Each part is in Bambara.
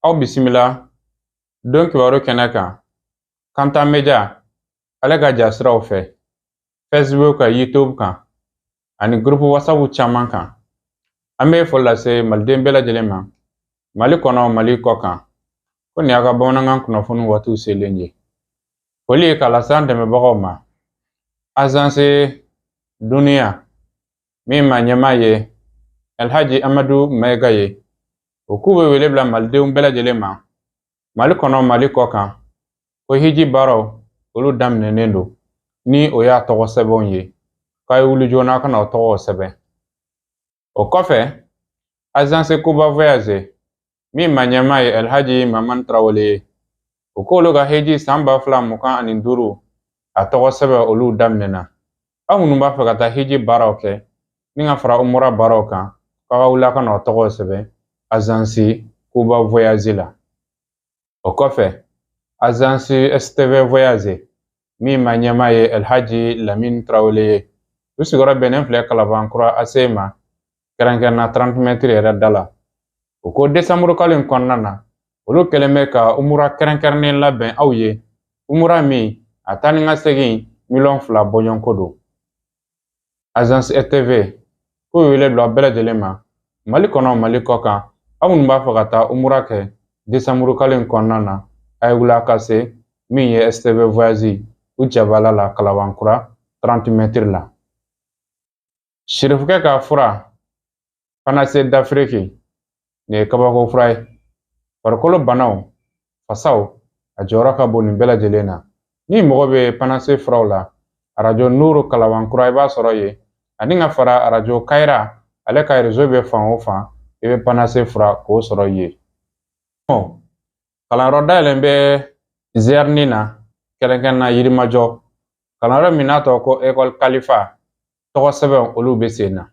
Aw bisimila don kibaru kɛnɛ kan, Kanta Media ale ka jasiraw fɛ, Facebook ka, YouTube kan ani groupe WhatsApp caman kan. An bɛ foli lase maliden bɛɛ lajɛlen ma, Mali kɔnɔ, Mali kɔ kan, ko nin y'a ka bamanankan kunnafoni waatiw selen ye. Foli ye k'a lase an dɛmɛbagaw ma, Agence Duniya min ma ɲɛmaa ye Alhaji Amadu Mayiga ye, o k'u bɛ wele bila malidenw bɛɛ lajɛlen ma, Mali kɔnɔ, Mali kɔ kan, ko hiji baaraw olu daminɛnen don, ni o y'a tɔgɔ sɛbɛnw ye, k'a ye wuli joona ka na o tɔgɔw sɛbɛn. O kɔfɛ, Agence Kuba Voyage min ma ɲɛmaa ye Alhaji Mamani Tarawele ye, o k'olu ka hiji san 2025 a tɔgɔ sɛbɛn olu daminɛna. Aw minnu b'a fɛ ka taa hiji baaraw kɛ ni ka fara umura baaraw kan, k'aw ka wuli a ka na o tɔgɔw sɛbɛn Agence Kuba Voyage la. O kɔfɛ, Agence STV Voyage min ma ɲɛmaa ye Alhaji Lamini Tarawele ye, u sigiyɔrɔ bɛnnen filɛ Kalabankura ACMA, kɛrɛnkɛrɛnna 30 mètres yɛrɛ da la. O ko desanburu kalo in kɔnɔna na, olu kɛlen bɛ ka umura kɛrɛnkɛrɛnnen labɛn aw ye, umura min a taa ni ka segin miliyɔn 2 bɔɲɔgɔnko don. Agence ETV k'u ye wele bila bɛɛ lajɛlen ma, Mali kɔnɔ, Mali kɔ kan, aw minnu b'a fɛ ka taa umura kɛ desanburu kalo in kɔnɔna na, a ye wuli a ka se min ye STV Voyage u jabala la, Kalabankura 30 mètres la. Sirifukɛ ka fura Panacée d'Afrique, nin ye kabako fura ye, farikolo banaw, fasaw, a jɔyɔrɔ ka bon nin bɛɛ lajɛlen na. Ni mɔgɔ bɛ Panacée furaw la, arajo Nuru Kalabankura i b'a sɔrɔ yen, ani ka fara arajo Kayira ale ka réseau bɛ fan o fan, i bɛ Panacée fura k'o sɔrɔ yen. Kalanyɔrɔ dayɛlɛn bɛ Zɛrini na, kɛrɛnkɛrɛnnenya Yirimajɔ, kalanyɔrɔ min n'a tɔgɔ ko École Kalifa, tɔgɔ sɛbɛn olu bɛ sen na.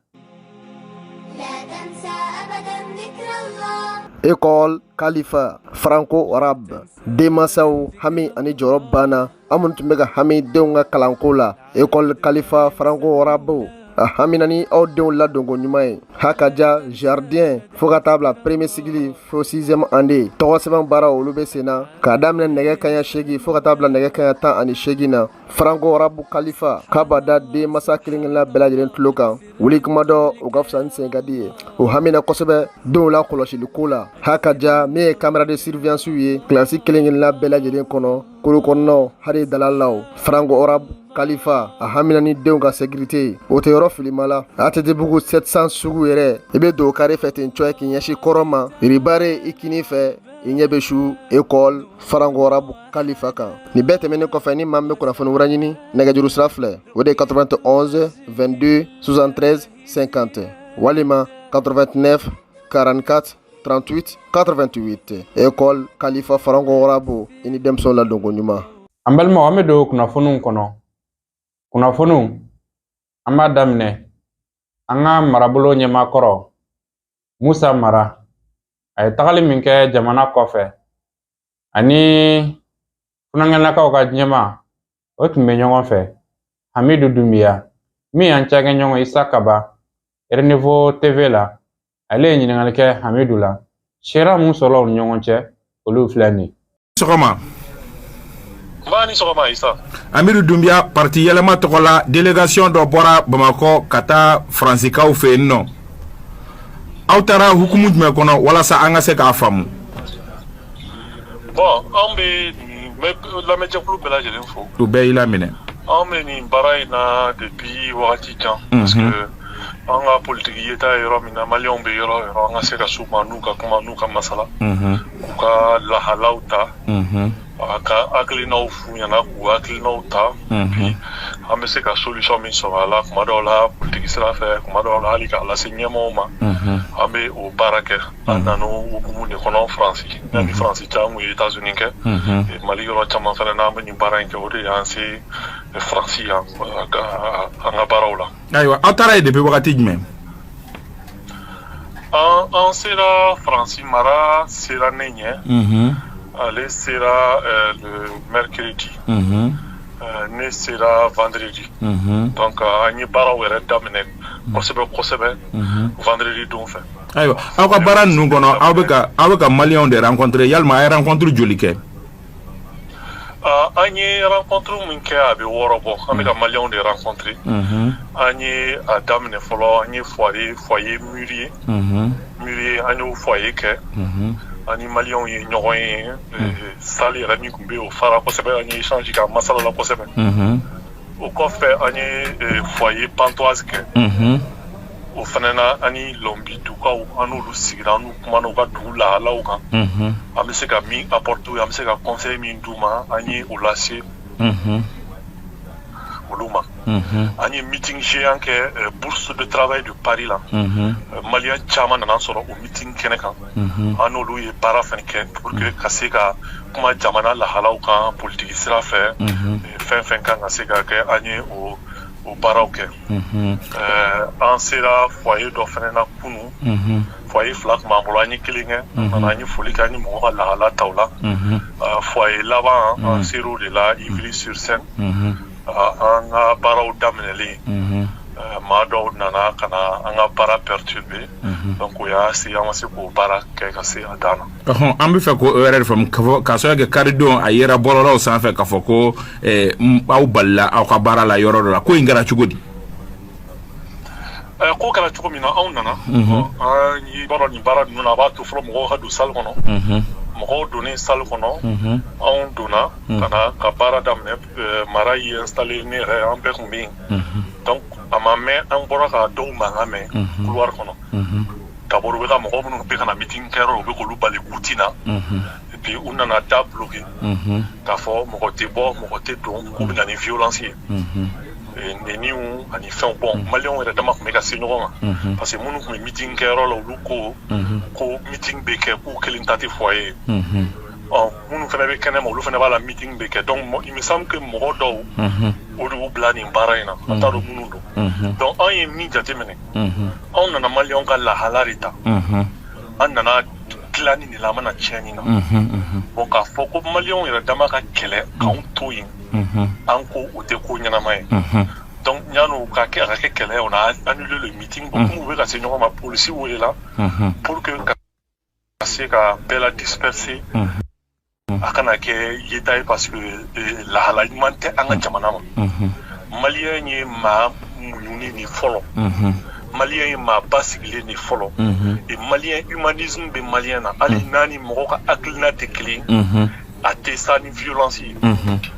École Khalifa Franco Arabe, denmansaw hami ani jɔyɔrɔ banna. An minnu tun bɛ ka hami denw ka kalanko la, École Khalifa Franco Arabe a hamina ni aw denw ladonko ɲuman ye. Ha ka ja jardin fo ka taa bila premier cycle fo sixième année, tɔgɔ sɛbɛn baara olu bɛ sen na k'a daminɛ nɛgɛ kaɲa 8 fo ka taa bila nɛgɛ kaɲa 18 na. Franco Arabe Khalifa k'a b'a da denmansa kelen kelenna bɛɛ lajɛlen tulo kan, wuli kuma dɔ o ka fisa ni sen ka di ye. O hamina kosɛbɛ denw la kɔlɔsiliko la. Ha ka ja min ye caméra de surveillance ye kilasi kelen kelenna bɛɛ lajɛlen kɔnɔ, kolo kɔnɔnaw hali dalalaw. Franco Arabe Khalifa a hamina ni denw ka sécurité, o tɛ yɔrɔ filima la. ATT-bugu 700 sugu yɛrɛ, i bɛ don kare fɛ ten cɔ k'i ɲɛsin kɔrɔ ma, ribare i kini fɛ, i ɲɛ bɛ su École Franco Arabe Khalifa kan. Nin bɛɛ tɛmɛnen kɔfɛ, ni maa min bɛ kunnafoni wɛrɛ ɲini, nɛgɛjuru sira filɛ, o de ye 91 22 73 50 walima 89 44 38 88. École Khalifa Franco Arabe, i ni denmisɛnw ladonko ɲuman. An balimaw, an bɛ don kunnafoniw kɔnɔ. Kunnafoniw, an b'a daminɛ an ka marabolo ɲɛmaakɔrɔ Musa Mara, a ye tagali min kɛ jamana kɔfɛ ani funankɛnakaw ka ɲɛmaa, o tun bɛ ɲɔgɔn fɛ, Hamidu Dunbiya min y'an cakɛɲɔgɔn Isa Kaba Renouveau TV la, ale ye ɲininkali kɛ Hamidu la. Seereya mun sɔrɔla u ni ɲɔgɔn cɛ, olu filɛ nin ye. Sɔgɔma. Nba ni sɔgɔma, Isa. Amidu Dunbiya, parti Yɛlɛma tɔgɔ la, délégation dɔ bɔra Bamakɔ ka taa Faransikaw fɛ yen nɔ. Aw taara hukumu jumɛn kɔnɔ, walasa an ka se k'a faamu? Bon, anw bɛ nin, n bɛ lamɛnjɛkulu bɛɛ lajɛlen fo. U bɛɛ y'i laminɛ. Anw bɛ nin baara in na depuis wagati jan, parce que an ka politiki yeta ye yɔrɔ min na, maliyɛnw bɛ yɔrɔ o yɔrɔ, an ka se ka s'u ma n'u ka kuma, n'u ka masala, k'u ka lahalaw ta, a ka hakilinaw f'u ɲɛna, k'u hakilinaw ta, puis an bɛ se ka solution min sɔrɔ a la, kuma dɔw la politiki sira fɛ, kuma dɔw la hali k'a lase ɲɛmɔgɔw ma, an bɛ o baara kɛ. An nana o hukumu de kɔnɔ Faransi. Yanni Faransi cɛ, an kun ye États-Unis kɛ, Mali yɔrɔ caman fana n'an bɛ nin baara in kɛ, o de y'an se Faransi yan an ka baaraw la. Ayiwa, aw taara yen depuis wagati jumɛn? An sera Faransi, Mara sera ne ɲɛ, ale sera le mercredi, ne sera vendredi. Donc an ye baaraw yɛrɛ daminɛ. kosɛbɛ kosɛbɛ vendredi don fɛ. Ayiwa, aw ka baara ninnu kɔnɔ, aw bɛ ka maliyɛnw de rencontrer. Yalima a ye rencontre joli kɛ? An ye rencontre min kɛ, a bɛ 6 bɔ. An bɛ ka maliyɛnw de rencontrer. An ye a daminɛ fɔlɔ, an ye foyer Mûrier. Mûrier, an y'o foyer kɛ. Ani maliyɛnw ye ɲɔgɔn ye. Salle yɛrɛ min tun bɛ yen, o fara kosɛbɛ. An ye échange kɛ, a masala la kosɛbɛ. O kɔfɛ, an ye foyer Pontoise kɛ. O fana na, ani Lɔnbidukaw, an n'olu sigira, an n'u kumana u ka dugu lahalaw kan. An bɛ se ka min apporter, an bɛ se ka conseil min d'u ma, an ye o lase olu ma. An ye meeting géant kɛ Bourse de travail de Paris la. Maliyɛn caman nana sɔrɔ o meeting kɛnɛ kan. An n'olu ye baara fana kɛ pour que ka se ka kuma jamana lahalaw kan, politique sira fɛ, fɛn fɛn kan ka se ka kɛ, an ye o baaraw kɛ. An sera foyer dɔ fana na kunun. Foyer fila tun b'an bolo, an ye kelen kɛ. An nana, an ye foli kɛ, an ye mɔgɔw ka lahala ta o la. Foyer laban, an ser'o de la, Ivry-sur-Seine. An ka baaraw daminɛlen, maa dɔw nana ka na an ka baara perturber. Donc o y'a se an ma se k'o baara kɛ ka se a dan na. Ɔhɔn, an bɛ fɛ k'o yɛrɛ de faamu k'a sababu kɛ karidon a yera bɔlɔlɔw sanfɛ k'a fɔ ko aw balila aw ka baara la yɔrɔ dɔ la. Ko in kɛra cogo di? Ko kɛra cogo min na, anw nana, an ye b'a dɔn nin baara ninnu na, a b'a to fɔlɔ mɔgɔw ka don salle kɔnɔ. Mɔgɔw donnen salle kɔnɔ, anw donna ka na ka baara daminɛ. Mara y'i installé, ne yɛrɛ, an bɛɛ tun bɛ yen. Donc a ma mɛn, an bɔra ka dɔw mankan mɛn couloir kɔnɔ. D'abord, u bɛ ka mɔgɔ minnu bɛ ka na meeting kɛyɔrɔ, u bɛ k'olu bali k'u ti na. Et puis u nana da bloqué k'a fɔ mɔgɔ tɛ bɔ, mɔgɔ tɛ don, k'u bɛ na ni violence ye, neniw ani fɛnw. Bon, maliyɛnw yɛrɛ dama tun bɛ ka se ɲɔgɔn ma, parce que minnu tun bɛ meeting kɛyɔrɔ la, olu ko ko meeting bɛ kɛ, k'u kelen ta tɛ foyer ye. Ɔ minnu fana bɛ kɛnɛma, olu fana b'a la meeting bɛ kɛ. Donc il me semble que mɔgɔ dɔw o de y'u bila nin baara in na, an t'a dɔn minnu don. Donc anw ye min jateminɛ, anw nana maliyɛnw ka lahala de ta. An nana dilanni de la, an mana tiɲɛni na. Bon, k'a fɔ ko maliyɛnw yɛrɛ dama ka kɛlɛ k'anw to yen, an ko o tɛ ko ɲɛnama ye. Donc yan'o ka kɛ, a ka kɛ kɛlɛ ye, on a annulé le meeting. Bon, comme u bɛ ka se ɲɔgɔn ma, polisi welela pour que ka se ka bɛɛ la disperser, a kana kɛ yeta ye, parce que lahala ɲuman tɛ an ka jamana ma. Maliyɛn ye maa muɲunen de fɔlɔ, maliyɛn ye maa basigilen de fɔlɔ, et maliyɛn, humanisme bɛ maliyɛn na. Hali n'a ni mɔgɔ ka hakilina tɛ kelen ye, a tɛ sa ni violence ye.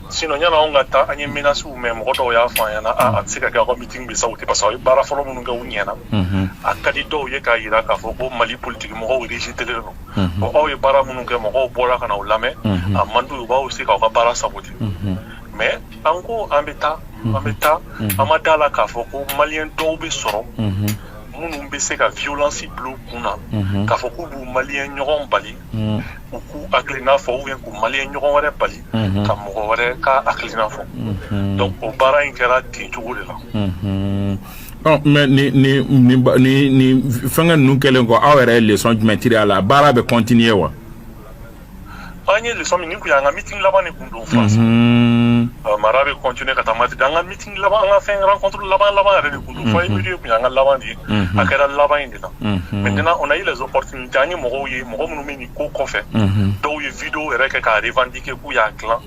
Sinon yanni anw ka taa, an ye menaces mɛn. Mɔgɔ dɔw y'a fɔ an ɲɛna: a tɛ se ka kɛ aw ka meeting bɛ sa. O tɛ, parce que aw ye baara fɔlɔ minnu kɛ, u ɲɛna. A ka di dɔw ye k'a jira k'a fɔ ko Mali politique mɔgɔw rejeté don. Bon, aw ye baara minnu kɛ, mɔgɔw bɔra ka na u lamɛn, a man d'u ye, u b'aw se k'aw ka baara saboter. Mais an ko an bɛ taa, an bɛ taa. An ma da la k'a fɔ ko maliyɛn dɔw bɛ sɔrɔ minnu bɛ se ka violence bila u kun na, k'a fɔ k'u b'u maliyɛn ɲɔgɔn bali u k'u hakilina fɔ, ou bien k'u maliyɛn ɲɔgɔn wɛrɛ bali ka mɔgɔ wɛrɛ ka hakilina fɔ. Donc o baara in kɛra ten cogo de la. Ɔ, mais ni fɛnkɛ ninnu kɛlen kɔ, aw yɛrɛ ye leçon jumɛn tirer a la? Baara bɛ continuer wa? An ye leçon min, nin kun y'an ka meeting laban de kun don France. Mara bɛ continuer ka taa Madrid. An ka meeting laban, an ka fɛn rencontre laban laban yɛrɛ de kun don. Foyer Mûrier kun y'an ka laban de ye. A kɛra laban in de la. Maintenant, on a eu les opportunités. An ye mɔgɔw ye, mɔgɔ minnu bɛ nin ko kɔfɛ. Dɔw ye vidéo yɛrɛ kɛ k'a revendiquer k'u y'a dilan.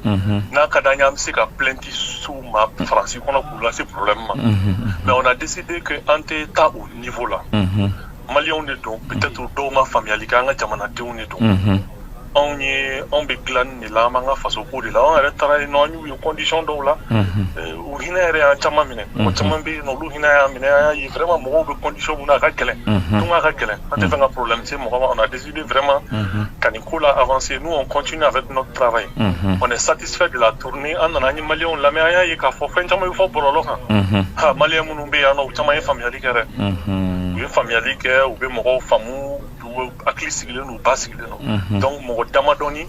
N'a ka d'an ye, an bɛ se ka plainte s'u ma Faransi kɔnɔ k'u lase problème ma. Mais on a décidé que an tɛ taa o niveau la. Maliyɛnw de don, peut-être dɔw ma faamuyali kɛ, an ka jamanadenw de don. Anw ye, anw bɛ dilanni de la, an b'an ka faso ko de la. Anw yɛrɛ taara yen nɔ, an y'u ye condition dɔw la. U hinɛ yɛrɛ y'an caman minɛ. Mɔgɔ caman bɛ yen nɔ, olu hinɛ y'an minɛ. An y'a ye vraiment mɔgɔw bɛ condition mun na, a ka gɛlɛn, tunga ka gɛlɛn. An tɛ fɛ ka problème se mɔgɔ ma. On a décidé vraiment ka nin ko la avancer. Nous, on continue avec notre travail. On est satisfait de la tournée. An nana, an ye maliyɛnw lamɛn, an y'a ye k'a fɔ fɛn caman bɛ fɔ bɔlɔlɔ kan. Ha, maliyɛn minnu bɛ yan nɔ, u caman ye faamuyali kɛ dɛ. U ye faamuyali kɛ, u bɛ mɔgɔw faamu, u hakili sigilen don, u ba sigilen don. Donc mɔgɔ damadɔni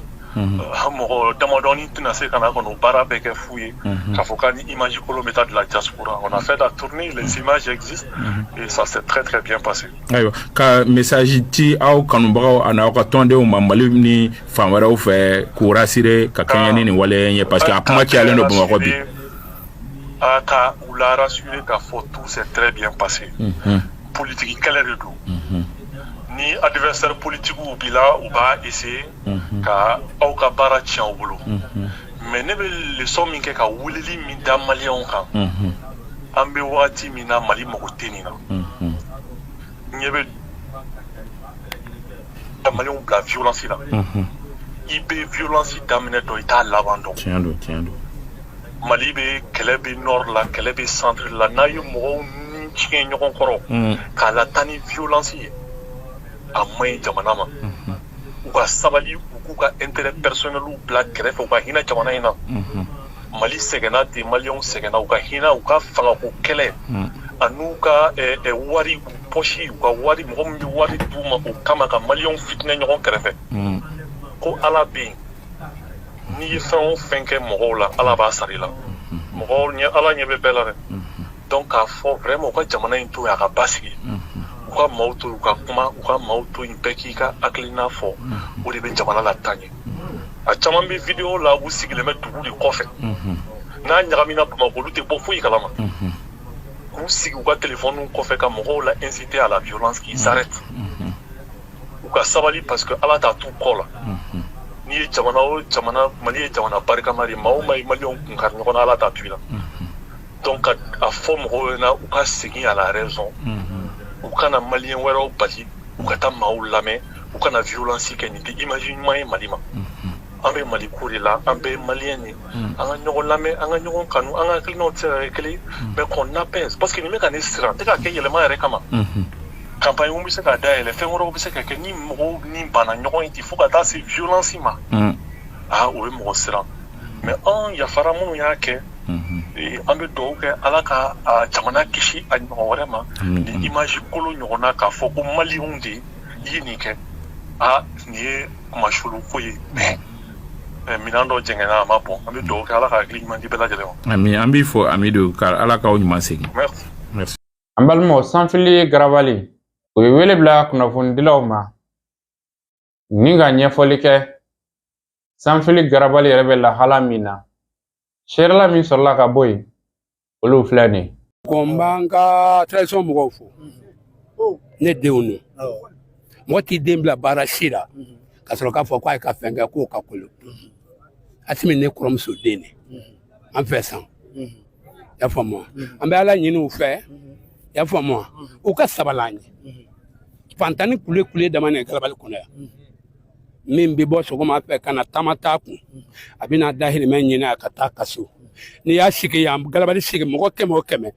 tɛna se ka na ka n'o baara bɛɛ kɛ fu ye, k'a fɔ k'a ni image kolon bɛ taa de la diaspora. On a fait la tournée, les images existent et ça s'est très très bien passé. Ayiwa, ka message ci aw kanubagaw ani aw ka tɔndenw ma Mali ni fan wɛrɛw fɛ, k'u rassurer ka kɛɲɛ ni nin waleya in ye, parce que a kuma cayalen don Bamakɔ bi. A ka u la rassurer k'a fɔ tout s'est très bien passé. Politique kɛlɛ de don. Ni adversaire politique b'i la, u b'a essayer ka aw ka baara tiɲɛ aw bolo. Mais ne bɛ leçon min kɛ ka weleli min da maliyɛnw kan, an bɛ wagati min na, Mali mago tɛ nin na. Ɲɛ bɛ maliyɛnw bila violence la. I bɛ violence daminɛ dɔn, i t'a laban dɔn. Tiɲɛ don, tiɲɛ don. Mali bɛ kɛlɛ bɛ nord la, kɛlɛ bɛ centre la. N'a ye mɔgɔw ni tiɲɛ ɲɔgɔn kɔrɔ k'a la taa ni violence ye, a man ɲi jamana ma. U ka sabali, u k'u ka intérêt personnel bila kɛrɛfɛ, u ka hinɛ jamana in na. Mali sɛgɛnna ten, maliyɛnw sɛgɛnna. U ka hinɛ, u ka fangako kɛlɛ an'u ka wari u poche, u ka wari, mɔgɔ min bɛ wari d'u ma o kama ka maliyɛnw fitinɛ ɲɔgɔn kɛrɛfɛ. Ko Ala bɛ yen. N'i ye fɛn o fɛn kɛ mɔgɔw la, Ala b'a sara i la. Mɔgɔw ɲɛ, Ala ɲɛ bɛ bɛɛ la dɛ. Donc k'a fɔ vraiment, u ka jamana in to yen, a ka basigi. U ka maaw to yen, u ka kuma. U ka maaw to yen, bɛɛ k'i ka hakilina fɔ. O de bɛ jamana la taa ɲɛ. A caman bɛ vidéo la, u sigilen bɛ dugu de kɔfɛ. N'a ɲagamina Bamakɔ, olu tɛ bɔ foyi kalama. K'u sigi u ka téléphone kɔfɛ ka mɔgɔw la inciter à la violence, qu'ils arrêtent. U ka sabali, parce que Ala t'a t'u kɔ la. N'i ye jamana o jamana, Mali ye jamana barikama de ye. Maa o maa ye maliyɛnw kun kari ɲɔgɔn na, Ala t'a to i la. Donc ka a fɔ mɔgɔw ɲɛna, u ka segin à la raison. U kana maliyɛn wɛrɛw bali u ka taa maaw lamɛn, u kana violence kɛ. Nin tɛ image ɲuman ye Mali ma. An bɛ Mali ko de la, an bɛɛ ye maliyɛn de. An ka ɲɔgɔn lamɛn, an ka ɲɔgɔn kanu. An ka hakilinaw tɛ se ka kɛ kelen ye, mais qu'on apaise, parce que nin bɛ ka ne siran. N tɛ ka kɛ yɛlɛma yɛrɛ kama. Campagne bɛ se ka dayɛlɛ, fɛn wɛrɛw bɛ se ka kɛ. Ni mɔgɔw ni banna ɲɔgɔn ye ten fo ka taa se violence ma, aa, o bɛ mɔgɔ siran. Mais an yafara minnu y'a kɛ. An bɛ dugawu kɛ, Ala ka a jamana kisi a ɲɔgɔn wɛrɛ ma. Ni image kolon ɲɔgɔnna k'a fɔ ko maliyɛnw de ye nin kɛ, aa, nin ye kumasulu ko ye. Mais minɛn dɔ jɛngɛnna, a ma bɔn. An bɛ dugawu kɛ, Ala ka hakili ɲuman di bɛɛ lajɛlen ma. Ami, an b'i fo Amidu, ka Ala k'aw ɲuman segin. Merci. Merci. An balimaw, Sanfili Garabali o ye wele bila kunnafonidilaw ma ni ka ɲɛfɔli kɛ Sanfili Garabali yɛrɛ bɛ lahala min na. Seerela min sɔrɔla ka bɔ yen, olu filɛ nin ye. Ko n b'an ka transition mɔgɔw fo. Ne denw don. Mɔgɔ t'i den bila baara si la ka sɔrɔ k'a fɔ k'a ye ka fɛn kɛ k'o ka kolo. Asimi, ne kɔrɔmuso den de an fɛ san, i y'a faamu wa? An bɛ Ala ɲini u fɛ, i y'a faamu wa, u ka sabali an ye. Fantan ni kule kule dama ni galabali kɔnɔ yan, min bɛ bɔ sɔgɔma fɛ ka na taama t'a kun, a bɛna dahirimɛ ɲini a ka taa kaso. N'i y'a sigi yan, galabali sigi mɔgɔ 100 o 100,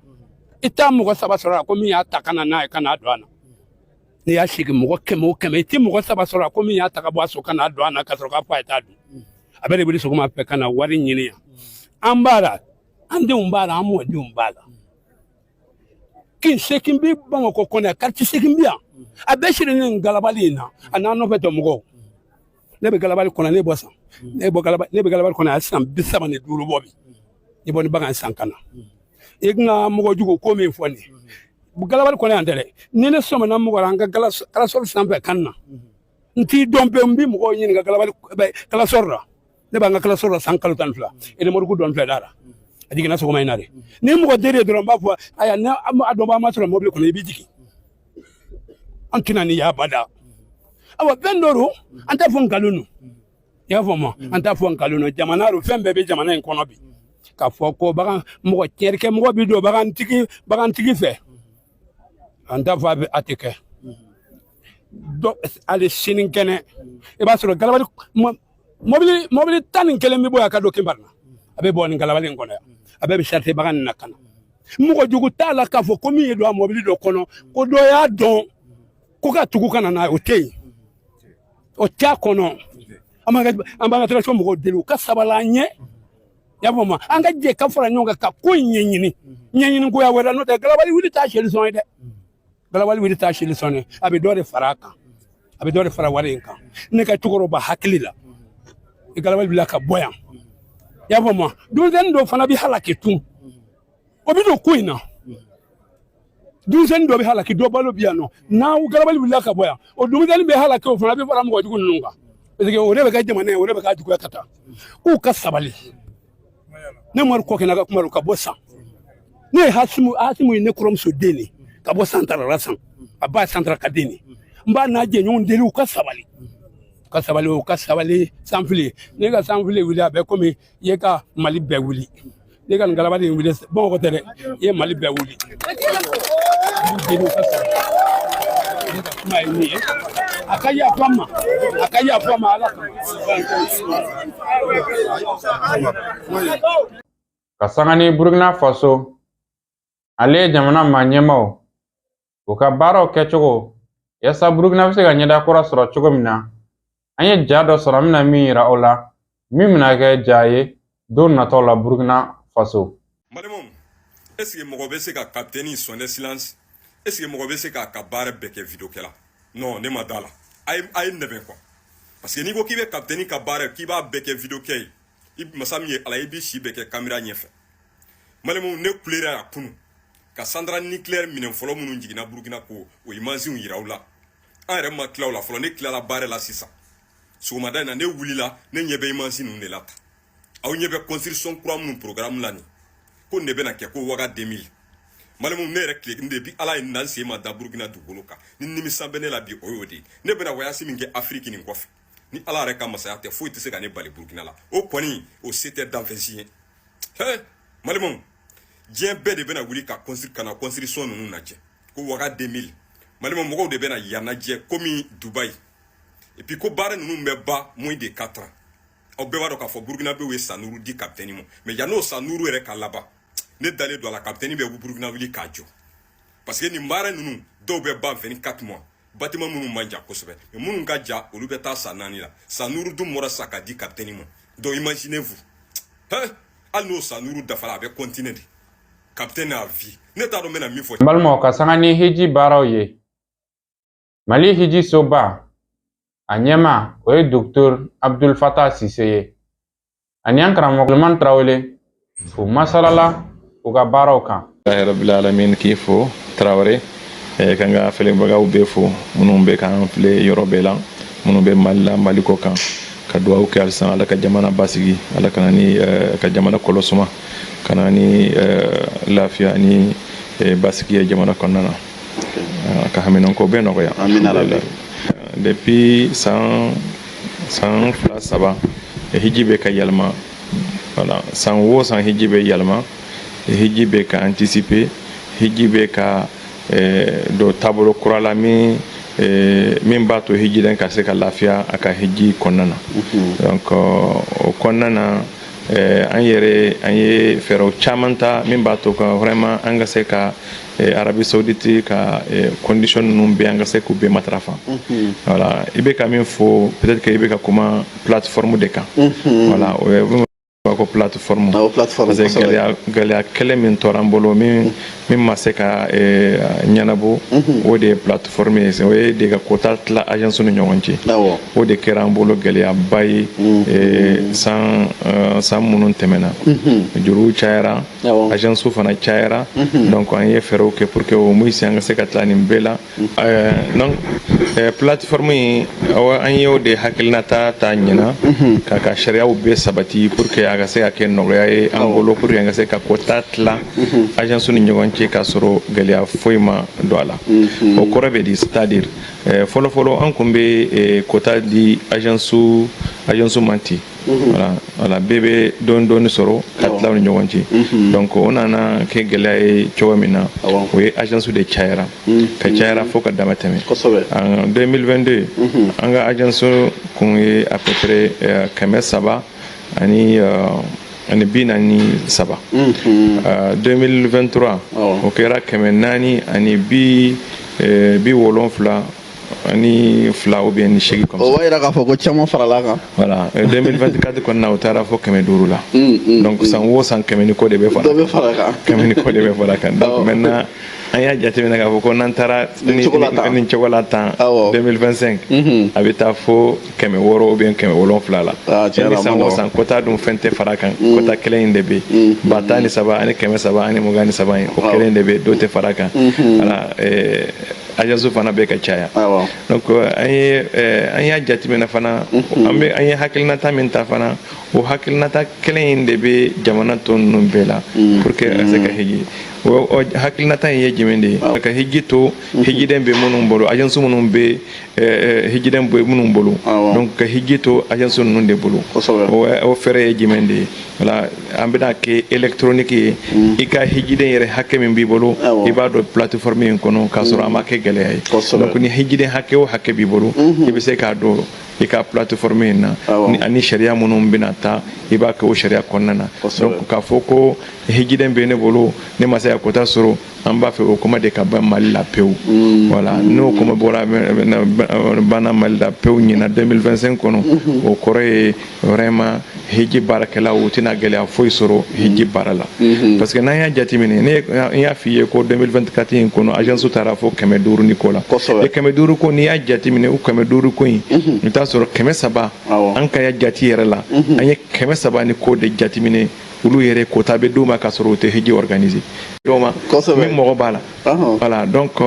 i t'a mɔgɔ saba sɔrɔ a ko min y'a ta ka na n'a ye ka n'a don a na. N'i y'a sigi mɔgɔ 100 o 100, i tɛ mɔgɔ saba sɔrɔ a ko min y'a ta ka bɔ a so ka n'a don a na ka sɔrɔ k'a fɔ a ye t'a dun. A bɛɛ de wuli sɔgɔma fɛ ka na wari ɲini yan. An b'a la, an denw b'a la, an mɔdenw b'a la. Kin seegin bɛ Bamakɔ kɔnɔ yan, quartier seegin bɛ yan, a bɛɛ sirilen galabali in na a n'an nɔfɛ tɔ mɔgɔw. Ne bɛ galabali kɔnɔ, ne bɔ san, ne bɔ galaba, ne bɛ galabali kɔnɔ a ye san 35 bɔ bi. Ne bɔ ni bagan san ka na i ka mɔgɔ jugu ko min fɔ nin ye galabali kɔnɔ yan tɛ dɛ. Ni ne sɔmina mɔgɔ la an ka kalasɔrɔ sanfɛ kan na, n t'i dɔn pewu. N bɛ mɔgɔw ɲininka galabali kalasɔrɔ la. Ne b'an ka kalasɔrɔ la san kalo 12, remorque dɔn filɛ da la, a jiginna sɔgɔma in na de. Ni mɔgɔ den ye dɔrɔn, n b'a fɔ ayiwa, ne a dɔn b'a ma sɔrɔ mobili kɔnɔ, i bɛ jigin. An tɛna nin yabada. Awa, fɛn dɔ don, an t'a fɔ nkalon don, i y'a faamu? An t'a fɔ nkalon don. Jamana don, fɛn bɛɛ bɛ jamana in kɔnɔ bi. K'a fɔ ko bagan mɔgɔ tiɲɛnikɛ mɔgɔ bi don bagantigi fɛ, an t'a fɔ a bɛ a tɛ kɛ dɔ. Hali sini kɛnɛ, i b'a sɔrɔ galabali mɔbili 11 bɛ bɔ yan ka don Kinbarina, a bɛ bɔ nin galabali in kɔnɔ yan, a bɛɛ bɛ sarite bagan nin na ka na. Mɔgɔ jugu t'a la k'a fɔ ko min ye don a mɔbili dɔ kɔnɔ ko dɔ y'a dɔn ko ka tugu ka na n'a ye, o tɛ yen, o t'a kɔnɔ. An b'an ka transition mɔgɔw deli, u ka sabali an ɲɛ, i y'a faamu? An ka jɛ ka fara ɲɔgɔn kan ka ko in ɲɛɲini, ɲɛɲini koya wɛrɛ. N'o tɛ, galabali wuli t'a solution ye dɛ. Galabali wuli t'a solution ye. A bɛ dɔ de fara a kan, a bɛ dɔ de fara wari in kan. Ne ka cɛkɔrɔba hakili la, i galabali bila ka bɔ yan, i y'a faamu? Denmisɛnnin dɔw fana bɛ halaki tun, o bɛ don ko in na. Denmisɛnnin dɔ bɛ halaki, dɔ balo bɛ yan nɔ. N'aw galabali wulila ka bɔ yan, o denmisɛnnin bɛ halaki, o fana bɛ fara mɔgɔ jugu ninnu kan, parce que o de bɛ kɛ jamana ye, o de bɛ k'a juguya ka taa. K'u ka sabali. Ne Mari Kɔkɛna ka kuma don ka bɔ san. Ne ye Hasimu, Hasimu ye ne kɔrɔmuso den de ka bɔ Santara la san, a ba ye Santara ka den de. N b'a n'a jɛɲɔgɔn deli, u ka sabali, u ka sabali, u ka sabali. Sanfili, ne ka sanfili wuli, a bɛ komi i ye ka Mali bɛɛ wuli. Ne ka nin galabali in wuli, Bamakɔ tɛ dɛ, i ye Mali bɛɛ wuli. N b'u deli, u ka sabali. Ne ka kuma ye min ye, a ka yafa n ma, a ka yafa n ma, Ala kama. Ka sanga ni Burkina Faso, ale ye jamana maa ɲɛmaaw u ka baaraw kɛcogo yaasa Burkina bɛ se ka ɲɛda kura sɔrɔ cogo min na. An ye ja dɔ sɔrɔ, an bɛna min yira aw la, min bɛna kɛ ja ye don nataw la Burkina Faso. Balimaw, est ce que mɔgɔ bɛ se ka capitaine, son excellence, est ce que mɔgɔ bɛ se k'a ka baara bɛɛ kɛ vidéo kɛla? Non, ne ma da la. A ye nɛbɛn quoi, parce que n'i ko k'i bɛ capitaine ka baara, k'i b'a bɛɛ kɛ vidéo kɛ ye, i masa min ye Ala, i b'i si bɛɛ kɛ caméra ɲɛfɛ. Balimaw, ne kulera yan kunu ka centrale nucléaire minɛ fɔlɔ minnu jiginna Burukina, ko o image yira aw la. An yɛrɛ ma tila o la fɔlɔ. Ne tilala baara la sisan sɔgɔmada in na, ne wulila, ne ɲɛ bɛ image ninnu de la tan. Aw ɲɛ bɛ construction kura minnu programme la nin ko nin de bɛna kɛ ko Waga 2000. Malimu, ne yɛrɛ tile de bi Ala ye nan sen ma da Burukina dugukolo kan ni nimisa bɛ ne la bi, o y'o de ye. Ne bɛna voyage min kɛ Afiriki nin kɔfɛ, ni Ala yɛrɛ ka masaya tɛ, foyi tɛ se ka ne bali Burukina la. O kɔni, o se tɛ danfɛn si ye. He, malimu, diɲɛ bɛɛ de bɛna wuli ka ka na construction ninnu lajɛ ko Waga 2000. Malimu, mɔgɔw de bɛna yan lajɛ komi Dubayi. Et puis ko baara ninnu bɛ ban moins de 4 ans. Aw bɛɛ b'a dɔn k'a fɔ Burukinabew ye san 5 di capitaine ma, mais yan'o san 5 yɛrɛ ka laban, ne dalen don a la, capitaine bɛ Burukina wuli k'a jɔ, parce que nin baara ninnu dɔw bɛ ban 24 mois, bâtiment minnu man jan kosɛbɛ, mais minnu ka jan, olu bɛ taa san 4 la. San 5 dun bɔra sa ka di capitaine ma. Donc imaginez vous hein, hali n'o san 5 dafara, a bɛ continuer de, capitaine à vie. Ne t'a dɔn n bɛna min fɔ. N balimaw, ka sanga ni hiji baaraw ye, Mali hiji soba a ɲɛma, o ye Docteur Abdul Fatah Sise ye, ani an karamɔgɔ Suleman Tarawele, u masalala u ka baaraw kan. Rabbil alamin, k'i fo Tarawele, ka n ka filɛbagaw bɛɛ fo, minnu bɛ k'an filɛ yɔrɔ bɛɛ la, minnu bɛ Mali la, Mali kɔ kan, ka dugawu kɛ halisa Ala ka jamana basigi, Ala ka na ni ka jamana kɔlɔsuma, ka na ni lafiya ni basigi ye jamana kɔnɔna na, ka haminanko bɛɛ nɔgɔya. Depuis san 2, 3, hiji bɛ ka yɛlɛma. Voilà, san o san hiji bɛ yɛlɛma, hiji bɛ ka anticiper, hiji bɛ ka don taabolo kura la min b'a to hijiden ka se ka lafiya a ka hiji kɔnɔna na. Donc o kɔnɔna na, an yɛrɛ an ye fɛɛrɛw caman ta min b'a to ka vraiment an ka se ka Arabie Saoudite ka condition ninnu bɛɛ, an ka se k'u bɛɛ matarafa. Voilà, i bɛ ka min fɔ, peut-être que i bɛ ka kuma plateforme de kan. Voilà, o ye ko plateforme, parce que gɛlɛya kɛlɛ min tora an bolo, min ma se ka ɲɛnabɔ, o de ye plateforme ye. O ye de ka quota tila agence ni ɲɔgɔn cɛ. O de kɛra an bolo gɛlɛyaba ye san minnu tɛmɛna. Juruw cayara, agence fana cayara. Donc an ye fɛɛrɛw kɛ pour que au moins an ka se ka tila nin bɛɛ la. Donc plateforme in, an ye o de hakilinata ta ɲina k'a ka sariyaw bɛɛ sabati pour que a ka se ka kɛ nɔgɔya ye an bolo, pour que an ka se ka quota tila agence ni ɲɔgɔn cɛ k'a sɔrɔ gɛlɛya foyi ma don a la. O kɔrɔ bɛ di? C'est à dire, fɔlɔ fɔlɔ, an kun bɛ quota di agence ma ten. Voilà, bɛɛ bɛ dɔɔni dɔɔni sɔrɔ ka tila u ni ɲɔgɔn cɛ. Donc o nana kɛ gɛlɛya ye cogo min na, o ye agence de cayara, ka cayara fo ka dama tɛmɛ. En 2022, an ka agence kun ye à peu près 343. 2023, o kɛra 472 ou bien ni 8 comme ça. O b'a yira k'a fɔ ko caman farala kan. Voilà, 2024 kɔnɔna, o taara fo 500 la. Donc san o san, 100 ni kɔ de bɛ fara. Dɔ bɛ fara kan. 100 ni kɔ de bɛ fara kan. Donc maintenant, an y'a jateminɛ k'a fɔ ko n'an taara nin cogo la tan, 2025, a bɛ taa fo 600 ou bien 700 la. Ni san o san quota dun fɛn tɛ fara kan, quota kelen in de bɛ yen, 13,323 in, o kelen de bɛ yen, dɔ tɛ fara kan. Voilà, agence fana bɛ ka caya. Donc an y'a jateminɛ fana, an bɛ an ye hakilinata min ta fana, o hakilinata kelen in de bɛ jamana tɔ ninnu bɛɛ la pour que ka se ka hiji. O hakilinata in ye jumɛn de ye? Ka hiji to hijiden bɛ minnu bolo, agence minnu bɛ hijiden bɛ minnu bolo, donc ka hiji to agence ninnu de bolo, o fɛɛrɛ ye jumɛn de ye? Voilà, an bɛna kɛ électronique ye. I ka hijiden yɛrɛ hakɛ min b'i bolo, i b'a dɔn plateforme in kɔnɔ k'a sɔrɔ a ma kɛ gɛlɛya ye. Donc ni hijiden hakɛ o hakɛ b'i bolo, i bɛ se k'a dɔn i ka plateforme in na, ani sariya minnu bɛna ta, i b'a kɛ o sariya kɔnɔna na. Donc k'a fɔ ko hijiden bɛ ne bolo, ne ma se ka quota sɔrɔ, an b'a fɛ o kuma de ka ban Mali la pewu. Voilà, n'o kuma bɔra banna Mali la pewu ɲinan 2025 kɔnɔ, o kɔrɔ ye vraiment hiji baarakɛlaw u tɛna gɛlɛya foyi sɔrɔ hiji baara la. Parce que n'an y'a jateminɛ, ne n y'a f'i ye ko 2024 in kɔnɔ, agence taara fo 500 ni kɔ la. 500 ko, n'i y'a jateminɛ, o 500 ko in, i bɛ taa sɔrɔ 300, an ka jate yɛrɛ la, an ye 300 ni ko de jateminɛ, olu yɛrɛ quota bɛ d'u ma k'a sɔrɔ u tɛ hiji organiser d'o ma min mɔgɔ b'a la. Voilà, donc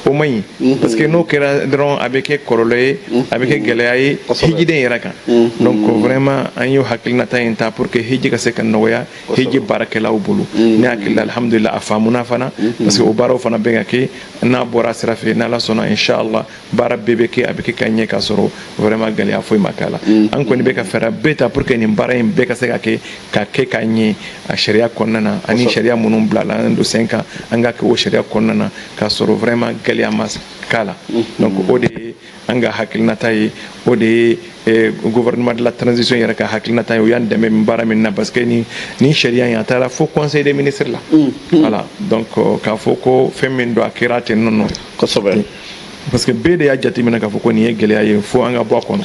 o man ɲi, parce que n'o kɛra dɔrɔn, a bɛ kɛ kɔlɔlɔ ye, a bɛ kɛ gɛlɛya ye hijiden yɛrɛ kan. Donc vraiment an y'o hakilinata in ta pour que hiji ka se ka nɔgɔya hiji baarakɛlaw bolo. Ne hakili la, alhamdulillah, a faamuna fana, parce que o baaraw fana bɛ ka kɛ. N'a bɔra sira fɛ, n'Ala sɔnna, inshallah, baara bɛɛ bɛ kɛ, a bɛ kɛ ka ɲɛ k'a sɔrɔ vraiment gɛlɛya foyi ma k'a la. An kɔni bɛ ka fɛɛrɛ bɛɛ ta pour que nin baara in bɛɛ ka se ka kɛ, ka kɛ ka ɲɛ a sariya kɔnɔna na, ani sariya minnu bilala an don sen kan, an ka kɛ o sariya kɔnɔna na k'a sɔrɔ vraiment gɛlɛya ma k'a la. Donc o de ye an ka hakilinata ye, o de ye gouvernement de la transition yɛrɛ ka hakilinata ye. O y'an dɛmɛ min baara min na, parce que ni sariya in, a taara fo conseil des ministres la. Voilà, donc k'a fɔ ko fɛn min don, a kɛra ten nɔ. Parce que bɛɛ de y'a jateminɛ k'a fɔ ko nin ye gɛlɛya ye, fo an ka bɔ a kɔnɔ.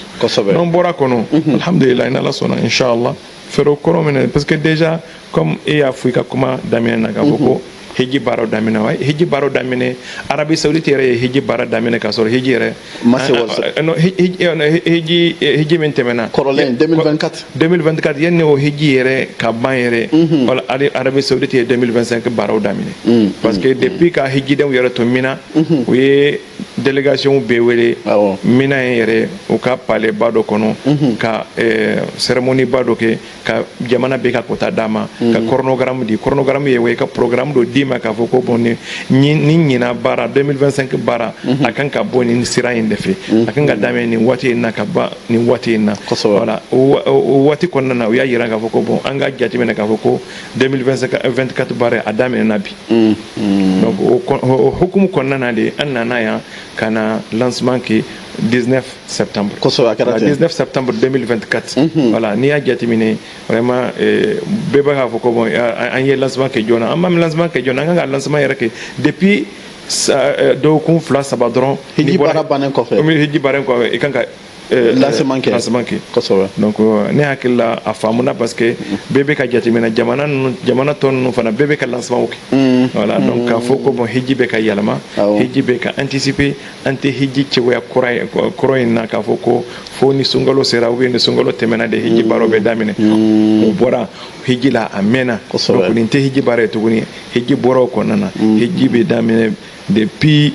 N'an bɔra a kɔnɔ, alhamdulilayi, n'Ala sɔnna, inshallah, fɛɛrɛ kɔrɔ minɛ, parce que déjà, comme e y'a fɔ i ka kuma daminɛ na, k'a fɔ ko hiji baaraw daminɛ wa, hiji baaraw daminɛ, Arabie Saoudite yɛrɛ ye hiji baara daminɛ k'a sɔrɔ hiji yɛrɛ ma se wari. Non, hiji min tɛmɛna kɔrɔlen, 2024. 2024, yanni o hiji yɛrɛ ka ban yɛrɛ, wala Arabie Saoudite ye 2025 baaraw daminɛ, parce que depuis ka hijidenw yɛrɛ to Mina, u ye délégation bɛɛ wele Mina yɛrɛ, u ka palais ba dɔ kɔnɔ, ka cérémonie ba dɔ kɛ, ka jamana bɛɛ ka quota d'a ma, ka chronogramme di. Chronogramme ye o ye ka programme dɔ d'i ma k'a fɔ ko bon, ni ɲinan baara, 2025 baara, a kan ka bɔ nin sira in de fɛ, a kan ka daminɛ nin waati in na ka ban nin waati in na. Voilà, o waati kɔnɔna na, u y'a yira k'a fɔ ko bon, an ka jateminɛ k'a fɔ ko 2024 baara a daminɛna bi. Donc o hukumu kɔnɔna na de, an nana yan ka na lancement kɛ 19 septembre. Kosɛbɛ, a kɛra ten. 19 septembre 2024. Voilà, n'i y'a jateminɛ, vraiment bɛɛ b'a fɔ ko bon, an ye lancement kɛ joona. An ma lancement kɛ joona, an kan ka lancement yɛrɛ kɛ depuis dɔgɔkun 2 3 dɔrɔn. Hiji baara bannen kɔfɛ. Hiji baara in kɔfɛ, i kan ka lancement kɛ. Lancement kɛ. Kosɛbɛ. Donc ne hakili la, a faamuna, parce que bɛɛ bɛ ka jateminɛ, jamana ninnu, jamana tɔ ninnu fana bɛɛ bɛ ka lancement kɛ. Voilà, donc k'a fɔ ko bon, hiji bɛ ka yɛlɛma, hiji bɛ ka anticiper, an tɛ hiji cogoya kura ye kɔrɔ in na k'a fɔ ko fo ni sunkalo sera ou bien ni sunkalo tɛmɛna de hiji baaraw bɛ daminɛ. O bɔra hiji la, a mɛnna. Donc nin tɛ hiji baara ye tuguni, hiji bɔra o kɔnɔna na. Hiji bɛ daminɛ depuis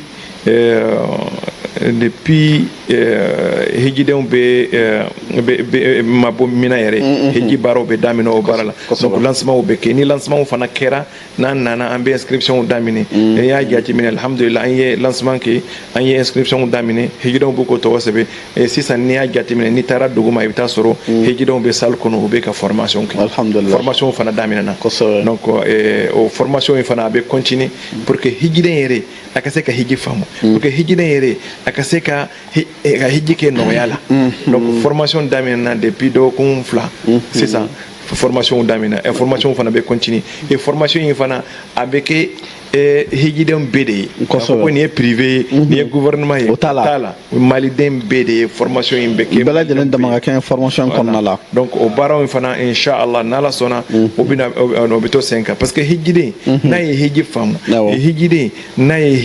hijidenw bɛ ma bɔ Mina yɛrɛ, hiji baaraw bɛ daminɛ o baara la. Donc lancement bɛ kɛ. Ni lancement fana kɛra, n'an nana, an bɛ inscription daminɛ. N'i y'a jateminɛ, alhamdulilah, an ye lancement kɛ, an ye inscription daminɛ, hijidenw b'u k'o tɔgɔ sɛbɛn. Sisan n'i y'a jateminɛ, n'i taara dugu ma, i bɛ taa sɔrɔ hijidenw bɛ salle kɔnɔ, u bɛ ka formation kɛ. Formation fana daminɛna. Donc o formation in fana, a bɛ continuer pour que hijiden yɛrɛ a ka se ka hiji faamu, pour que hijiden yɛrɛ a ka se ka hiji kɛ nɔgɔya la. Donc formation daminɛna depuis dɔgɔkun 2 sisan, formation daminɛ, formation fana bɛ continuer. Et formation in fana, a bɛ kɛ hijidenw bɛɛ de ye. K'a fɔ ko nin ye privé ye, nin ye gouvernement ye, o t'a la. Maliden bɛɛ de ye formation in bɛ kɛ. Bɛɛ lajɛlen dama ka kɛ formation kɔnɔna la. Donc o baaraw in fana, inshallah, n'Ala sɔnna, o bɛna o bɛ to sen kan, parce que hijiden n'a ye hiji faamu, hijiden n'a ye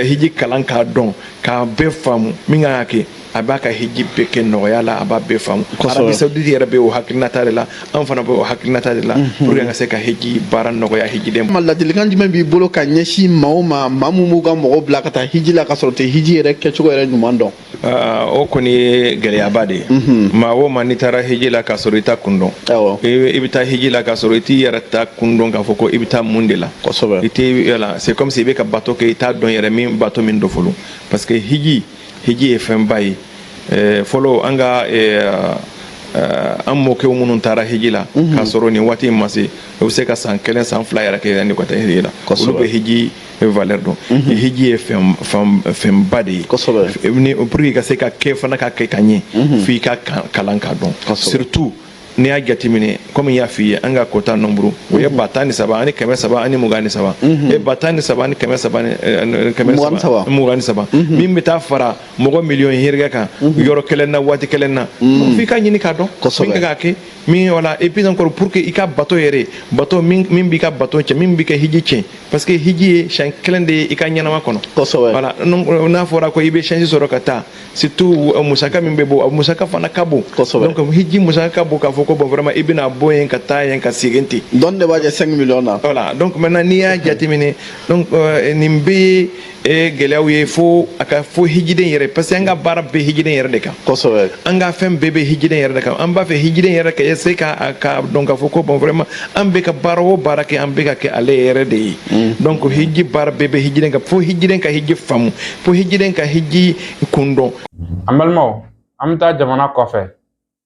hiji kalan k'a dɔn, k'a bɛɛ faamu min kan ka kɛ, a b'a ka hiji bɛɛ kɛ nɔgɔya la, a b'a bɛɛ faamu. Arabie Saoudite yɛrɛ bɛ o hakilinata de la, an fana bɛ o hakilinata de la, pour que an ka se ka hiji baara nɔgɔya hijiden ma. Ladilikan jumɛn b'i bolo ka ɲɛsin maaw ma, maa mun b'u ka mɔgɔw bila ka taa hiji la ka sɔrɔ tɛ hiji yɛrɛ kɛcogo yɛrɛ ɲuman dɔn? O kɔni ye gɛlɛyaba de ye. Maa o maa n'i taara hiji la k'a sɔrɔ i ta kun dɔn, i bɛ taa hiji la k'a sɔrɔ i t'i yɛrɛ ta kun dɔn k'a fɔ ko i bɛ taa mun de la. I tɛ, voilà, c'est comme si i bɛ ka bato kɛ, i t'a dɔn yɛrɛ min bato min don fɔlɔ, parce que hiji ye fɛnba ye. Fɔlɔ an ka an mɔkɛw minnu taara hiji la k'a sɔrɔ nin waati in ma se, o bɛ se ka san 1 san 2 yɛrɛ kɛ yanni ka taa hiji la. Olu bɛ hiji valeur dɔn. Hiji ye fɛnba de ye. Pour que i ka se ka kɛ fana ka kɛ ka ɲɛ, f'i ka kalan k'a dɔn. Surtout n'i y'a jateminɛ, komi n y'a f'i ye, an ka quota nombre o ye 13 323. E 13 323 min bɛ taa fara mɔgɔ miliyɔn hirikɛ kan yɔrɔ kelen na waati kelen na, f'i ka ɲini k'a dɔn min ka kɛ min, voilà. Et puis encore, pour que i ka bato yɛrɛ, bato min b'i ka bato cɛ, min b'i ka hiji tiɲɛ, parce que hiji ye siɲɛ kelen de ye i ka ɲɛnama kɔnɔ. Voilà, n'a fɔra ko i bɛ chance sɔrɔ ka taa, surtout musaka min bɛ bɔ, musaka fana ka bon. Donc hiji musaka ka bon k'a fɔ ko bon vraiment i bɛna bɔ yen ka taa yen ka segin ten. Dɔnni de b'a jɛ 5 millions na. Voilà, donc maintenant n'i y'a jateminɛ, donc nin bɛɛ ye gɛlɛyaw ye fo a ka fo hijiden yɛrɛ, parce que an ka baara bɛ hijiden yɛrɛ de kan. An ka fɛn bɛɛ bɛ hijiden yɛrɛ de kan. An b'a fɛ hijiden yɛrɛ ka se ka dɔn k'a fɔ ko bon vraiment an bɛ ka baara o baara kɛ, an bɛ ka kɛ ale yɛrɛ de ye. Donc hiji baara bɛɛ bɛ hijiden kan, fo hijiden ka hiji faamu, fo hijiden ka hiji kun dɔn. An balimaw, an bɛ taa jamana kɔfɛ.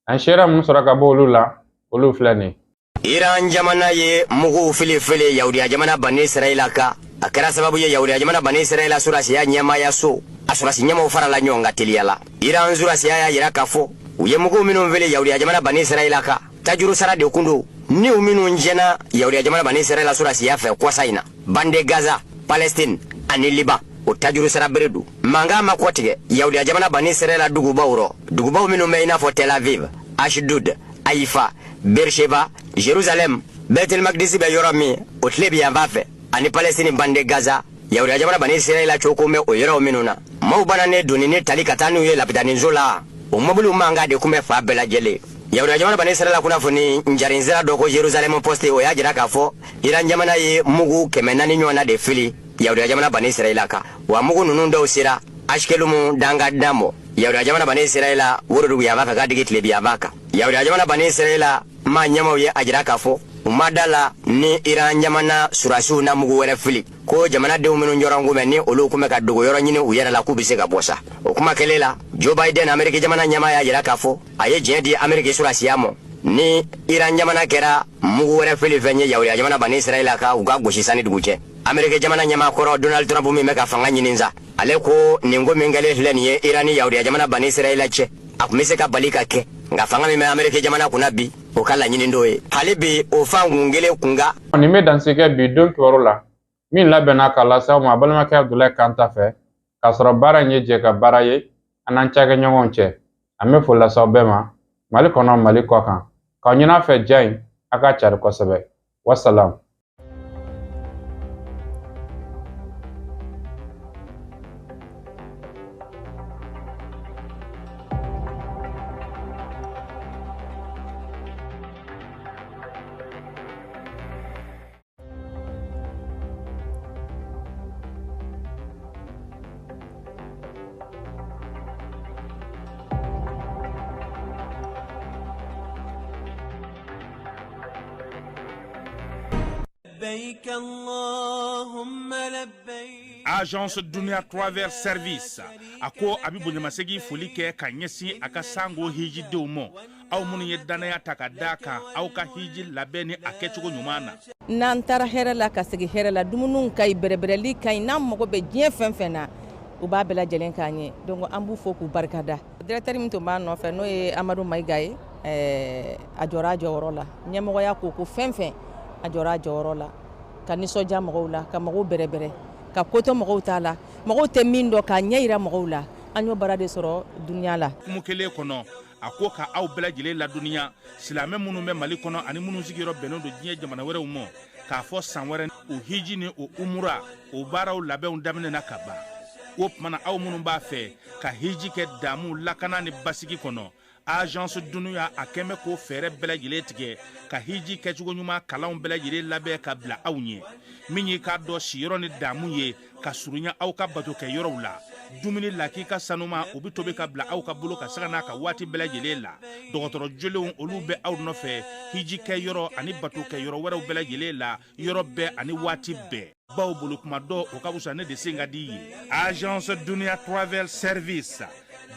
An seera minnu sɔrɔ ka bɔ olu la, olu filɛ nin ye. Iran jamana ye muguw fili Yahudiya jamana Bani Israɛla kan. A kɛra sababu ye Yahudiya jamana Bani Israɛla surasiya ɲɛmaaya so, a surasi ɲɛmaw farala ɲɔgɔn kan teliya la. Iran surasiya y'a yira k'a fɔ u ye mugu minnu fili Yahudiya jamana Bani Israɛla kan, tajuru sara de kun don, ni u minnu jɛna Yahudiya jamana Bani Israɛla surasiya fɛ kɔsa in na, bande Gaza, Palestine ani Liban, o tajuru sara bere don. Mankan ma kɔtigɛ Yahudiya jamana Bani Israɛla dugubaw rɔ, dugubaw minnu bɛ i n'a fɔ Tel Aviv, Ashdod, Haïfa, Beersheba, Jérusalem, Baitul Maqdis bɛ yɔrɔ min o tile bi yanfan fɛ, ani Palestine bande Gaza. Yahudiya jamana Bani Israɛla cogo bɛ o yɔrɔw minnu na, maaw bananen donni ni tali ka taa n'u ye lapitaninso la, o mɔbiliw mankan de kun bɛ fa bɛɛ lajɛlen. Yahudiya jamana Bani Israɛla kunnafoni njarinsira dɔ ko Jérusalem Post, o y'a jira k'a fɔ Iran jamana ye mugu 400 ɲɔgɔnna de fili Yahudiya jamana Bani Israɛla kan, wa mugu ninnu dɔw sera Ashkelon danga dan mɔ Yahudiya jamana Bani Israɛla worodugu yanfan fɛ ka digi tilebi yanfan kan. Yahudiya jamana Bani Israɛla maa ɲɛmaw ye a jira k'a fɔ u ma da la ni Iran jamana surasiw na mugu wɛrɛ fili, ko jamanadenw minnu jɔrɔ kun bɛ ni olu kun bɛ ka dogo yɔrɔ ɲini u yɛrɛ la k'u bɛ se ka bɔ sa. O kuma kɛlen la, Joe Biden Ameriki jamana ɲɛmaa y'a jira k'a fɔ a ye diɲɛ di Ameriki surasiya ma ni Iran jamana kɛra mugu wɛrɛ fili fɛn ye Yahudiya jamana Bani Israɛla kan, u ka gosi sanni dugu cɛ. Ameriki jamana ɲɛmaa kɔrɔ Donald Trump min bɛ ka fanga ɲini sa, ale ko nin ko min kɛlen filɛ nin ye Iran ni Yahudiya jamana Bani Israɛla cɛ, a kun bɛ se ka bali ka kɛ, nka fanga min bɛ Ameriki jamana kunna bi, o ka laɲini dɔw ye hali bi o fan kun kelen kunkan. Nin bɛ dansigɛ bi don kibaru la min labɛnna k'a lase aw ma a balimakɛ Abdoulaye Kanta fɛ, k'a sɔrɔ baara in ye jɛ ka baara ye an n'an cakɛɲɔgɔnw cɛ. An bɛ foli lase aw bɛɛ ma Mali kɔnɔ, Mali kɔ kan. K'aw ɲin'a fɛ ja in a ka cari kosɛbɛ. Wasalam. Agence Dunia Travel Service a ko a bɛ bonyamasegin foli kɛ ka ɲɛsin a ka sango hijidenw ma, aw minnu ye danaya ta ka d'a kan aw ka hiji labɛn ni a kɛcogo ɲuman na. N'an taara hɛrɛ la ka segin hɛrɛ la, dumuniw ka ɲi, bɛrɛbɛrɛli ka ɲi, n'an mago bɛ diɲɛ fɛn fɛn na u b'a bɛɛ lajɛlen k'an ye, donc an b'u fo k'u barikada. Directeur min tun b'a nɔfɛ n'o ye Amadu Mayiga ye, a jɔra a jɔyɔrɔ la, ɲɛmɔgɔya ko fɛn fɛn a jɔra a jɔyɔrɔ la, ka nisɔndiya mɔgɔw la, ka mɔgɔw bɛrɛbɛrɛ, ka kotɔ mɔgɔw t'a la, mɔgɔw tɛ min dɔn k'a ɲɛ yira mɔgɔw la, an y'o baara de sɔrɔ dunuya la. Kumu kelen kɔnɔ, a ko ka aw bɛɛ lajɛlen ladɔnniya silamɛ minnu bɛ Mali kɔnɔ ani minnu sigiyɔrɔ bɛnnen don diɲɛ jamana wɛrɛw ma, k'a fɔ san wɛrɛ o hiji ni o umura o baaraw labɛnw daminɛna ka ban. O tuma na aw minnu b'a fɛ ka hiji kɛ damu lakana ni basigi kɔnɔ, Agence Dunia a kɛn bɛ k'o fɛɛrɛ bɛɛ lajɛlen tigɛ ka hiji kɛcogo ɲuman kalanw bɛɛ lajɛlen labɛn ka bila aw ɲɛ, min y'i k'a dɔn siyɔrɔ ni damu ye ka surunya aw ka bato kɛ yɔrɔw la. Dumuni lakika sanuma, o bɛ tobi ka bila aw ka bolo ka sanga n'a ka waati bɛɛ lajɛlen la. Dɔgɔtɔrɔ jolenw, olu bɛ aw nɔfɛ hiji kɛ yɔrɔ ani bato kɛ yɔrɔ wɛrɛw bɛɛ lajɛlen la, yɔrɔ bɛɛ ani waati bɛɛ. Baw bolo kuma dɔ, o ka fisa ne de sen ka di ye. Agence Dunia Travel Service,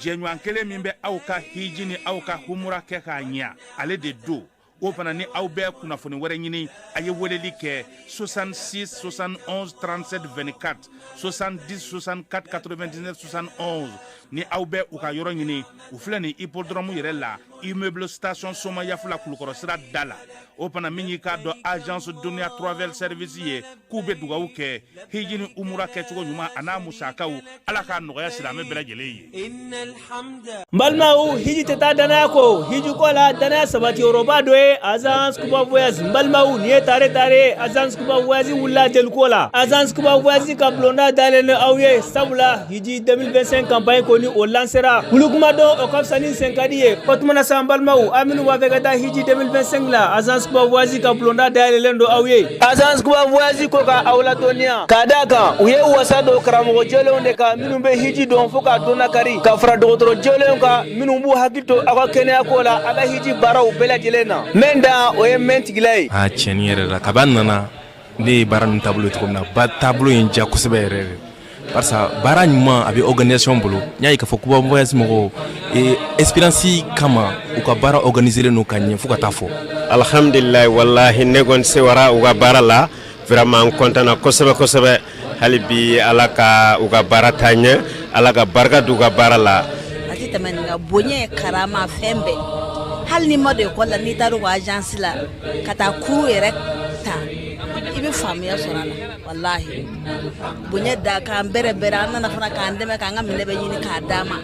jɛɲɔgɔn kelen min bɛ aw ka hiji ni aw ka humura kɛ k'a ɲɛ, ale de don. O fana ni aw bɛ kunnafoni wɛrɛ ɲini, a ye weleli kɛ 66 71 37 24, 70 64 99 71. Ni aw bɛ u ka yɔrɔ ɲini, u filɛ nin hippodrome yɛrɛ la, immeuble station Somayafula, Kulukɔrɔ sira da la. O fana min y'i k'a dɔn agence Dunia Travel Service ye, k'u bɛ dugawu kɛ hiji ni umura kɛcogo ɲuman a n'a musakaw, Ala k'a nɔgɔya silamɛ bɛɛ lajɛlen ye. N balimaw, hiji tɛ taa danaya kɔ. Hiji ko la, danaya sabati yɔrɔba dɔ ye Agence Kuba Voyage. N balimaw, nin ye tare tare ye. Agence Kuba Voyage wulila jeliko la. Agence Kuba Voyage ka bulonda dayɛlɛlen aw ye, sabula hiji 2025 campagne kɔni, o lancera. Wuli kuma dɔn, o ka fisa ni sen ka di ye. O tuma na sa, n balimaw, aw minnu b'a fɛ ka taa hiji 2025 la, Agence Kuba Voyage ka bulonda dayɛlɛlen don aw ye. Agence Kuba Voyage ko ka aw ladɔnniya k'a d'a kan u ye wasa don karamɔgɔ jɛlenw de kan minnu bɛ hiji dɔn fo k'a dɔn kari, ka fara dɔgɔtɔrɔ jɛlenw kan minnu b'u hakili to aw ka kɛnɛya ko la, a ka hiji baaraw bɛɛ lajɛlen na. Mɛn dan, o ye mɛn tigila ye. A tiɲɛni yɛrɛ la, kabi an nana, ne ye baara ninnu taabolo cogo min na, ba taabolo in diya kosɛbɛ yɛrɛ yɛrɛ, barisa baara ɲuman a bɛ organisation bolo. N y'a ye k'a fɔ Kuba Voyage mɔgɔw expérience kama, u ka baara organiser don ka ɲɛ fo ka taa fɔ. Alhamdulilayi, wallahi, ne kɔni sewara u ka baara la. Vraiment, n content na kosɛbɛ kosɛbɛ. Hali bi, Ala ka u ka baara taa ɲɛ, Ala ka barika d'u ka baara la. A tɛ tɛmɛ nin kan. Bonya, karama, fɛn bɛɛ. Hali n'i ma don ekɔli la, n'i taara u ka agence la ka taa cours yɛrɛ ta, i bɛ faamuya sɔrɔ a la. Walahi, bonya da k'an bɛrɛ bɛrɛ. An nana fana k'an dɛmɛ k'an ka minɛ bɛ ɲini k'a d'an ma.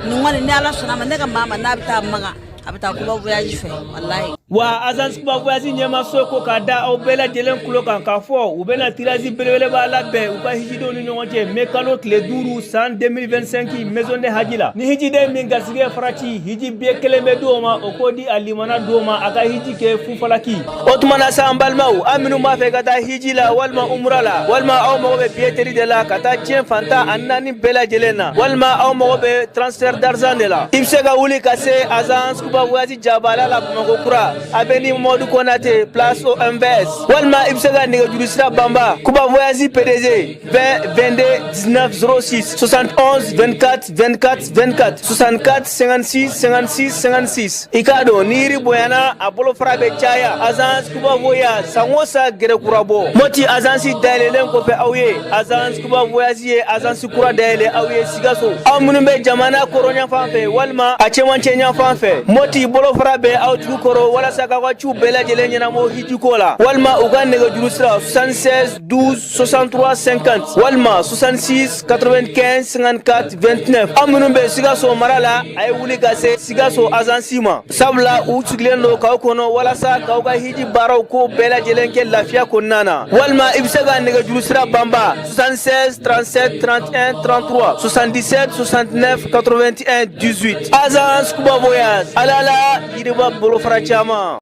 Nin kɔni, ni Ala sɔnna a ma, ne ka maa ma n'a bɛ taa Maga, a bɛ taa Kuba Voyage fɛ, walahi. Wa Agence Kuba Voyage ɲɛmaso ko k'a da aw bɛɛ lajɛlen tulo kan k'a fɔ u bɛna tirage belebeleba labɛn u ka hijidenw ni ɲɔgɔn cɛ mai kalo tile 5 san 2025, maison de haji la. Ni hijiden min garisɛgɛ farati, hiji billet kelen bɛ di o ma, o k'o di a limana don ma, a ka hiji kɛ fufalaki. O tuma na sa, an balimaw, an minnu b'a fɛ ka taa hiji la walima umura la, walima aw mago bɛ billetterie de la ka taa diɲɛ fantan ani naani bɛɛ lajɛlen na, walima aw mago bɛ transfert d'argent de la, i bɛ se ka wuli ka se Agence Kuba Voyage jabala la, Bamakɔ kura, avenue Mamadu Konate, place OMVS, walima i bɛ se ka nɛgɛjuru sira banba Kuba Voyage PDG: 20 22 19 06, 71 24 24 24, 64 56 56 56. I k'a dɔn ni yiri bonyana, a bolofara bɛ caya. Agence Kuba Voyage, san o san gɛrɛ kura bɔ. Moti agence dayɛlɛlen kɔfɛ aw ye, Agence Kuba Voyage ye agence kura dayɛlɛ aw ye Sikaso. Aw minnu bɛ jamana kɔrɔn fan fɛ walima a cɛmancɛ ɲɛfan fɛ, Moti bolofara bɛ aw jugu kɔrɔ walasa k'aw ka ciw bɛɛ lajɛlen ɲɛnabɔ hijiko la, walima u ka nɛgɛjuru sira 76 12 63 50, walima 66 95 54 29. Aw minnu bɛ Sikaso mara la, a ye wuli ka se Sikaso agence ma, sabula u sigilen don k'aw kɔnɔ walasa k'aw ka hiji baaraw ko bɛɛ lajɛlen kɛ lafiya kɔnɔna na. Walima i bɛ se ka nɛgɛjuru sira banba 76 37 31 33, 77 69 81 18. Agence Kuba Voyage, ala la yiriba bolofara caman.